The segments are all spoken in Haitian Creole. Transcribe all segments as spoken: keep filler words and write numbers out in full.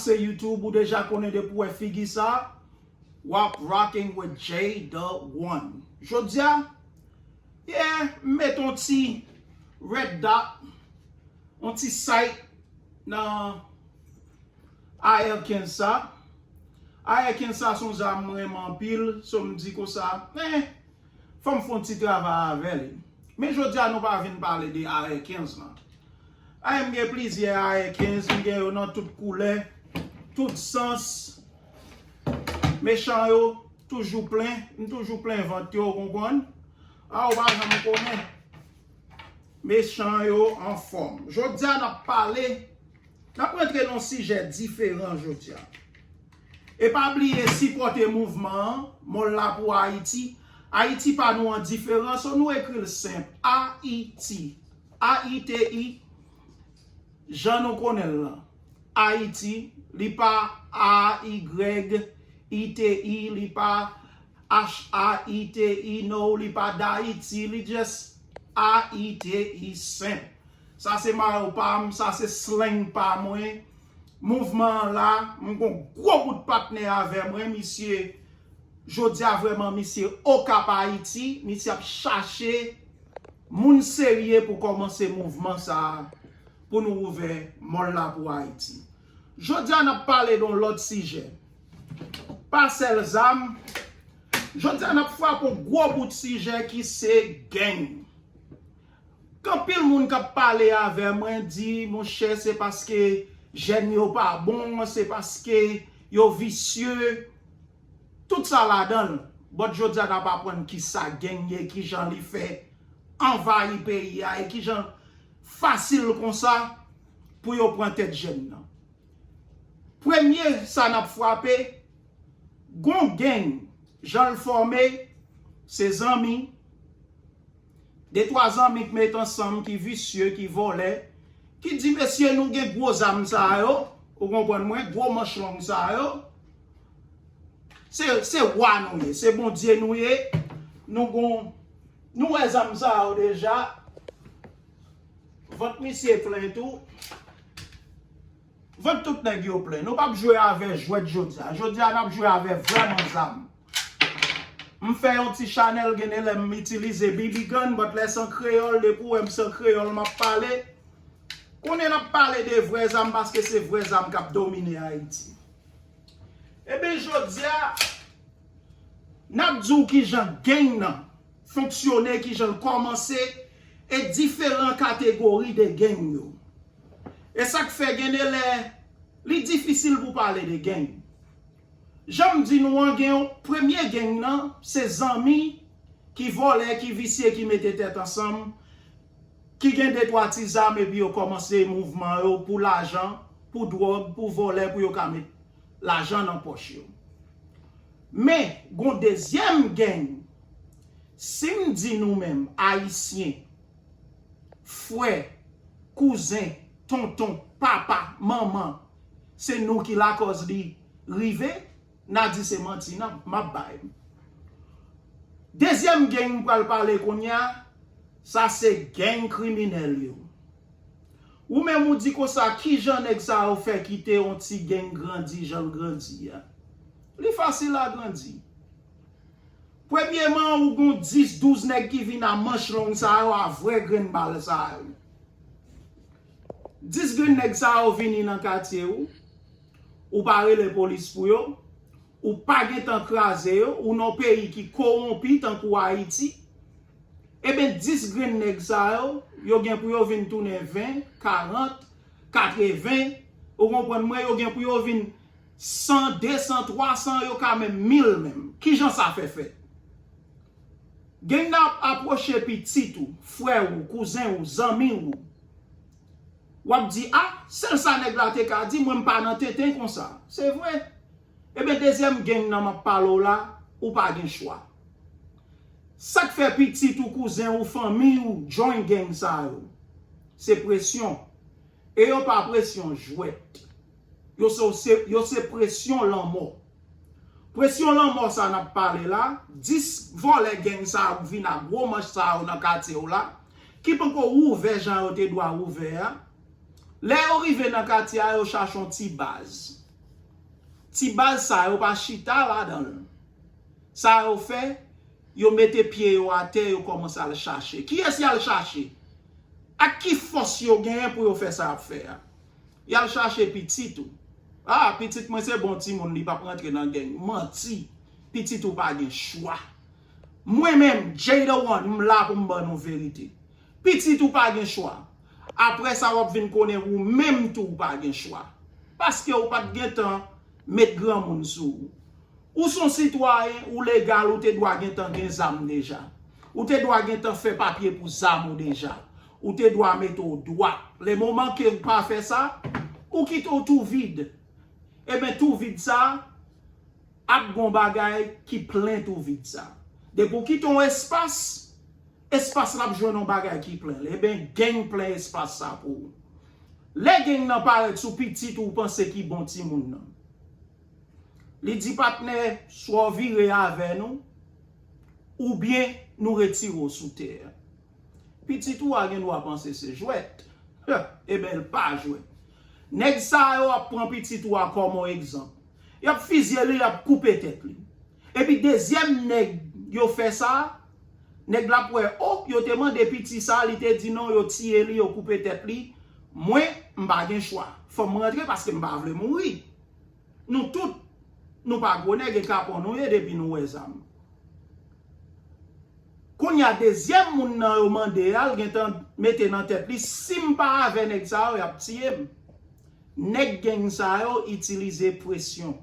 se YouTube, ou deja konnen depi w wè figi sa, w ap rocking with Jay the One. Jodi a, yeah, m met on ti red dot, on ti sight nan A R kenz sa. A R kenz sa se yon zam mwen renmen anpil, so m di konsa, eh, fò m fè yon ti travay avè li. Men jodi a nou pa vin pale de A R kenz lan. Ay, m gen plizyè A R kenz, m gen yo nan tout koulè, tout sans. Mechan yo toujou plen, m toujou plen vant yo, ou konprann? A, ou pa janm konnen. Mechan yo anfòm. Jodi a n ap pale, n ap rantre nan yon sijè diferan jodi a. E pa bliye sipòte mouvman an, Mòl la pou Ayiti. Ayiti pa nou an diferan, so nou ekri l senp. Ayiti. A I T I, jan nou konnen l lan. Ayiti, li pa A Y I T I, li pa H A I T I, no, li pa Dayiti, li just A I T I senp. Sa se mayo pa m, sa se slang pa mwen. Mouvman an la, m gon gwo bout patnè avè mwen, misye. Jodi a vrèman, misye Okap Ayiti, misye ap chache moun serye pou kòmanse mouvman sa a, pou nou ouvè Mòl la pou Ayiti. Jodi a, n ap pale de yon lòt sijè. Pa sèl zam. Jodi a, n ap frape yon gwo bout sijè ki se gang. Gen anpil moun k ap pale avè mwen, di, monchè, se paske jèn yo pa bon, se paske yo visye, tout sa ladan l. But jodi a, n ap aprann kisa gang ye, kijan li fè anvayi peyi a, e kijan fasil konsa pou yo pran tèt jèn nan. Premye sa n ap frape, gon gang, jan l fòme, se zanmi, de twa zanmi k met ansanm, ki visye, ki vòlè, ki di, mesye, nou gen gwo zam sa yo, ou konprann mwen, gwo manch long sa yo, se, se wa nou ye, se Bondye nou ye, nou gon, nou wè zam sa yo deja, vant misye plen tou. Vant tout nèg yo plen. Nou p ap jwe avè jwèt jodi a. Jodi a, n ap jwe avè vrèman zam. M fè yon ti chanèl, gen de lè m itilize B B gun, but lè se an kreyòl, depi w wè m se an kreyòl, m ap pale. Konnen n ap pale de vrè zam, paske se vrè zam k ap domine Ayiti. Ebyen, jodi a, n ap di w kijan gang nan fonksyone, kijan l kòmanse, e diferan kategori de gang yo. E sa k fè gen de lè, li difisil pou pale de gang. Jan m di nou an, gen yon premye gang nan, se zanmi ki vòlè, ki visye, ki mete tèt ansanm, ki gen de twa ti zam, epi yo kòmanse mouvman yo pou lajan, pou dwòg, pou vòlè, pou yo ka met lajan nan pòch yo. Men, gon dezyèm gang, si m di nou menm, Ayisyen, frè, kouzen, tonton, papa, manman, se nou ki lakòz li rive, n a di se manti nan m ap bay. Dezyèm gang m pral pale kounye a, sa se gang kriminèl yo. Ou menm ou di konsa, kijan nèg sa yo fè kite yon ti gang grandi jan l grandi a? Li fasil a grandi. Premyeman, ou gon dis, douz nèg ki vin a manch long sa yo, a vrè grenn bal sa yo. Dis grenn nèg sa yo vini nan katye ou, ou pa rele polis pou yo, ou pa gentan kraze yo, ou nan yon peyi ki kowonpi tankou Ayiti, ebyen dis grenn nèg sa yo, yo gen pou yo vin tounen ven, karant, katreven, ou konprann mwen, yo gen pou yo vin san, de san, twa san, yo ka menm mil menm. Kijan sa fè fèt? Gang nan ap apwoche pitit ou, frè ou, kouzen ou, zanmi ou. W ap di, a, sèl sa nèg la te ka di, mwen m pa nan tenten konsa. Se vre. Ebyen, dezyèm gang nan m ap pale w la, ou pa gen chwa. Sa k fè pitit ou, kouzen ou, fanmi ou, join gang sa yo? Se presyon. E yo pa presyon jwèt. Yo se, se, yo se presyon lanmò. Presyon lanmò sa n ap pale la, dis vòlè gang sa yo k vin a gwo manch sa yo nan katye w la, ki poko wouvè jan yo te dwa wouvè a. Lè yo rive nan katye a, yo chache yon ti baz. Ti baz sa yo pa chita ladan l. Sa yo fè, yo mete pye yo atè, yo kòmanse al chache. Kiyès y al chache? Ak ki fòs yo genyen pou yo fè sa y ap fè a? Y al chache pitit ou. Ah, pitit mwen se bon timoun, li p ap rantre nan gang. Manti. Pitit ou pa gen chwa. Mwen menm, Jada One, m la pou m ban nou verite. Pitit ou pa gen chwa. Apre sa, w ap vin konnen ou menm tou ou pa gen chwa. Paske ou pa t gen tan met granmoun sou ou. Ou s on sitwayen, ou legal, ou te dwa gentan gen zam deja. Ou te dwa gentan fè papye pou zam ou deja. Ou te dwa mete w dwat. Le moman ke ou pa fè sa, ou kite w tou vid. Eben, tou vid sa, ap gon bagay ki plen tou vid sa. Depi w kite yon espas, espas la ap jwenn yon bagay ki plen l. Eben, gang plen espas sa pou ou. Le gang nan parèt sou pitit ou panse ki bon timoun nan, li di, patnè, swa w vire avè nou, oubyen nou retire w sou tè a. Pitit ou a gen dwa panse se jwèt. Eben, l pa jwèt. Nèg sa yo ap pran pitit ou a kòm yon egzanp. Y ap fizye li, y ap koupe tèt li. Epi dezyèm nèg yo fè sa, nèg la ap wè, o, yo te mande piti sa, li te di non, yo tiye li, yo koupe tèt li. Mwen, m pa gen chwa. Fò m rantre paske m pa vle mouri. Nou tout, nou pa gwo nèg, e kapon nou ye depi nou wè zam. Kounye a, dezyèm moun nan yo mande a, l gentan mete nan tèt li, si m pa avè nèg sa yo, y ap tiye m. Nèg gang sa yo itilize presyon.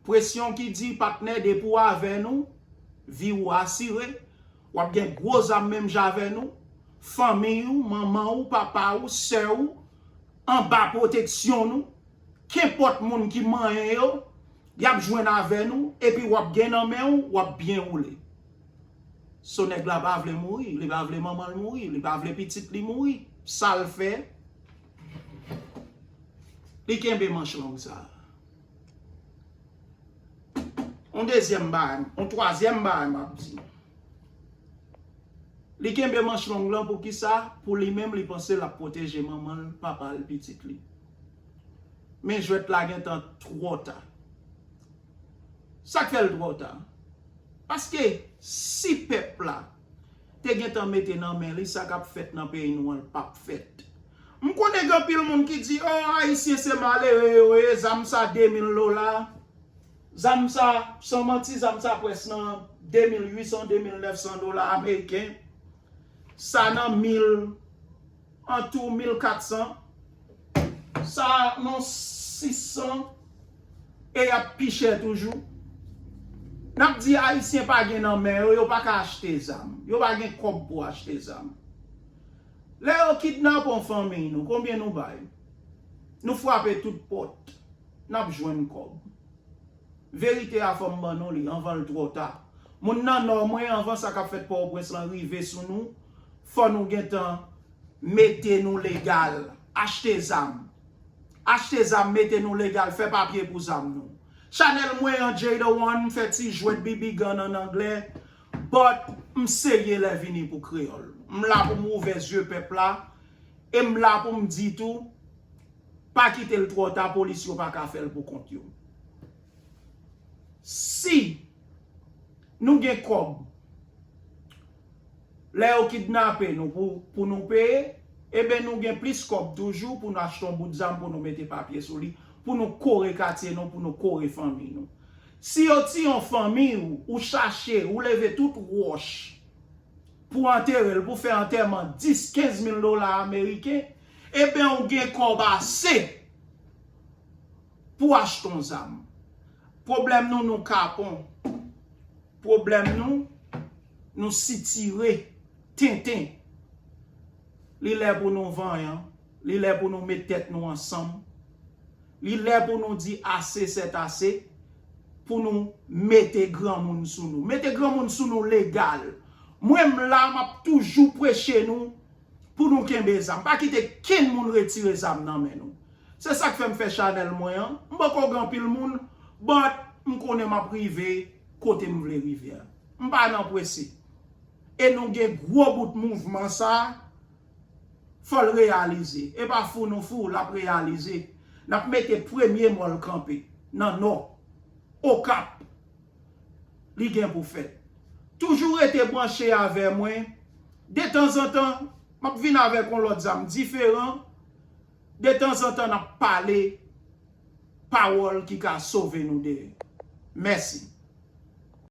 Presyon ki di, patnè, depi w avè nou, vi w asire, w ap gen gwo zam menm jan avè nou, fanmi w, manman w, papa w, sè w, anba pwoteksyon nou, kenpòt moun ki manyen yo, y ap jwenn avè nou, epi w ap gen nan men w, w ap byen woule. So nèg la pa vle mouri, li pa vle manman l mouri, li pa vle pitit li mouri. Sa l fè, li kenbe manch long sa. On dezyèm bagay, on twazyèm bagay m ap di. Li kenbe manch long lan pou kisa? Pou li menm, li panse l ap pwoteje manman l, papa l, pitit li. Men jwèt la gentan twò ta. Sa k fè l twò ta? Paske si pèp la te gentan mete nan men li, sa k ap fèt nan peyi nou an, l p ap fèt. M konnen gen anpil moun ki di, o, Ayisyen se malere yo ye, zam sa de mil dola. Zam sa, san manti, zam sa près nan de mil uit san, de mil nèf san dola ameriken. Sa nan mil, an tou mil kat san. Sa nan sis san, e y ap pi chè toujou. N ap di Ayisyen pa gen nan men yo, yo pa ka achte zam. Yo pa gen kòb pou achte zam. Lè yo kidnape yon fanmiy nou, konbyen nou bay? Nou frape tout pòt, n ap jwenn kòb. Verite a, fò m ban nou li anvan l twò ta. Moun nan Nò, mwen, anvan sa k ap fèt Pòtoprens lan rive sou nou, fò nou gentan mete nou legal, achte zam. Achte zam, mete nou legal, fè papye pou zam nou. Chanèl mwen an, Jada One, m fè ti jwèt bibigan an anglè, but m serye lè vini pou kreyòl. M la pou m ouvè zye pèp la, e m la pou m di tou, pa kite l twò ta, polis yo pa ka fè l pou kont yo. Si nou gen kòb, lè yo kidnape nou pou, pou nou peye, eben, nou gen plis kòb toujou pou nou achte yon bout zam, pou nou mete papye sou li, pou nou kore katye nou, pou nou kore fanmi nou. Si yo tiye yon fanmi ou, ou chache, ou leve tout wòch pou antere l, pou fè antèman dis, kenz mil dola ameriken, eben, ou gen kòb ase pou achte yon zam. Pwoblèm nou, nou kapon. Pwoblèm nou, nou sitire, tenten. Li lè pou nou vanyan, li lè pou nou met tèt nou ansanm. Li lè pou nou di ase sèt ase, pou nou mete granmoun sou nou. Mete granmoun sou nou legal. Mwen, m la, m ap toujou preche nou pou nou kenbe zam. Pa kite kenn moun retire zam nan men nou. Se sa k fè m fè chanèl mwen an. M poko gen anpil moun, but m konnen m ap rive kote m vle rive a. M pa nan prese. E nou gen gwo bout mouvman sa, fò l reyalize. E pa fou nou fou, l ap reyalize. N ap mete premye mò l kanpe. nan Nò, Okap. Li gen pou fèt. Toujou rete branche avè mwen. Detanzantan, m ap vin avèk yon lòt zam diferan. Detanzantan, n ap pale pawòl ki ka sove nou deyò. Mèsi.